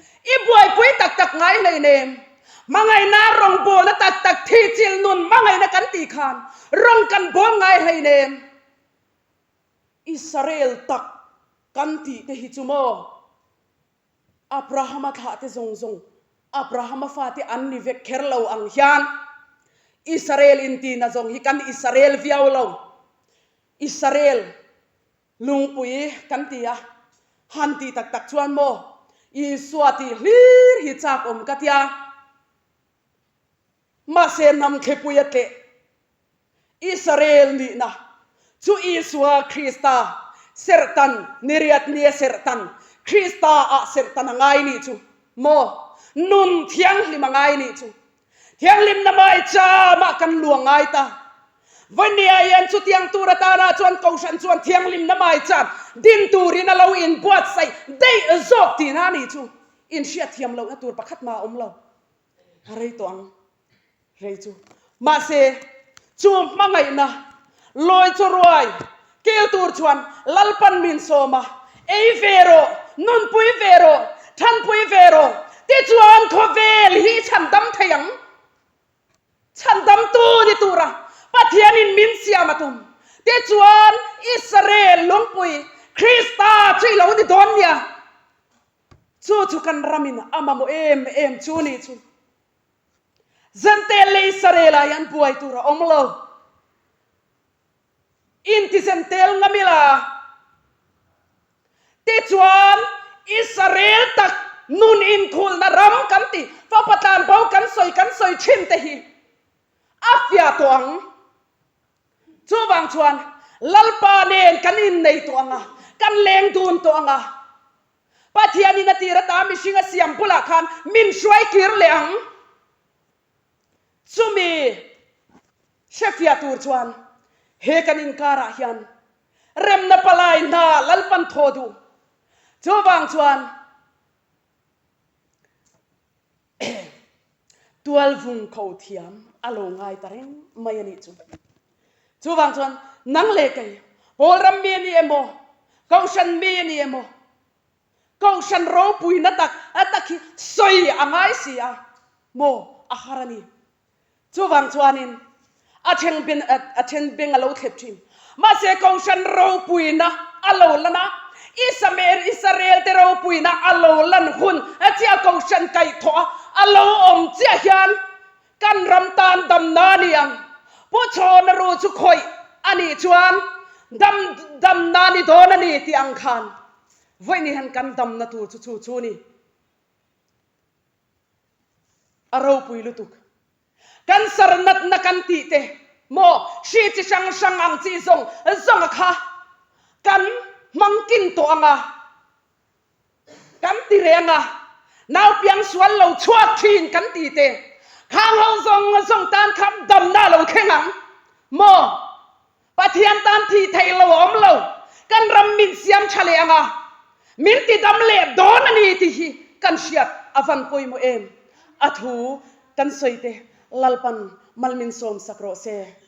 I buaipui tak tak ngai hleinem. Hmangaihna rawngbawlna tak tak thihchilh nun hmangaihna kan tih khan rawng kan bawl ngai hleinem. Israel tak kan tih te hi chu maw? Abrahama thlahte zawng zawng Abrahama fate an ni vek kher lo ang hian Israel intina zawng hi kan Israel viau lo. Israel lungpui kan ti a, han tih tak tak chuan maw Isua tih hlir hi chak awm ka tia. Mahse hnam thlipui a tleh Israel nihna chu Isua Krista serhtan niriat nia serhtan Krista ah serhtan a ngai nih chu maw nun thianghlim a ngai nih chu thianghlimna mai chamah kan luang ngai ta Vawnia hian chutiang tur atana chuan Kohhran chuan thianghlimna mai cham din turin a lo inbuatsaih daih zawk tihna nih chu inhriatthiam lohna tur pakhat mah a awm lo. A rei tawh ang rei chu. Mahse, chu hmangaihna lawi chu ruai kil tur chuan Lalpan min sawm a, ei ve rawh, nunpui ve rawh, thanpui ve rawh, tichuan khawvel hi chhan dam thei ang. Chhan damtu ni tura Pathianin min siam a tum. Tichuan Israel lungpui Krista chu i lo ni dawn nia. Chu chu kan ramin a mamawh em em chu ni chu. Zentel leh Israel-ah hian buai tur a awm lo. Inti zentel ngam ila. Tichuan, Israel tak nun inkhulna ram kan ti, fapa tlanbo kan sawi kan sawi thin te hi a fiah tawh ang. Chuvang chuan Lalpa nen kan innei tawh ang a, kan leng dun tawh ang a. Pathianin a tir ata mihring a siam bulah khan min hruai kir leh ang. Chumi hrefiah tur chuan he kan inkarah hian remna palai hna Lalpan thaw duh. Chuvang chuan Tualvung kho thiam a lo ngai ta reng mai a nih chu. Chuvang chuan nang leh kei, Pawl ram mi a ni emaw, Kohhran mi a ni emaw, Kohhran ropuina tak tak hi sawi a ngai si a maw a har a ni. Chuvang chuanin a then ben a then beng a lo thlep thin. Mahse Kohhran ropuina a lo lan a, Isamer Israel te ropuina a lo lan hun chiah Kohhran kaihthawh a a lo awm chiah hian kan ram tan damna a ni ang. Pu Chhawna ru chu khawih a nih chuan dam damna ni dawn a ni tih ang khan vawiin hian kan damna tur chu chu chu a ni. A ropui lutuk. Cancer natna kan tih te maw hri chi hrang hrang ang chi zawng zawng a kha. Kan hmang kin tawh ang a, kan ti reng a, nau piang sual lo chhuak thin kan ti te, khang ho zawng zawng tan khan damna a lo thleng ang maw? Pathian tan thih theih lo a awm lo, kan ram min siam tha leh ang a, min ti dam leh dawn a ni tih hi kan hriat a van pawimawh em? A thu kan sawi te Lalpan mal min sawm sak rawh se.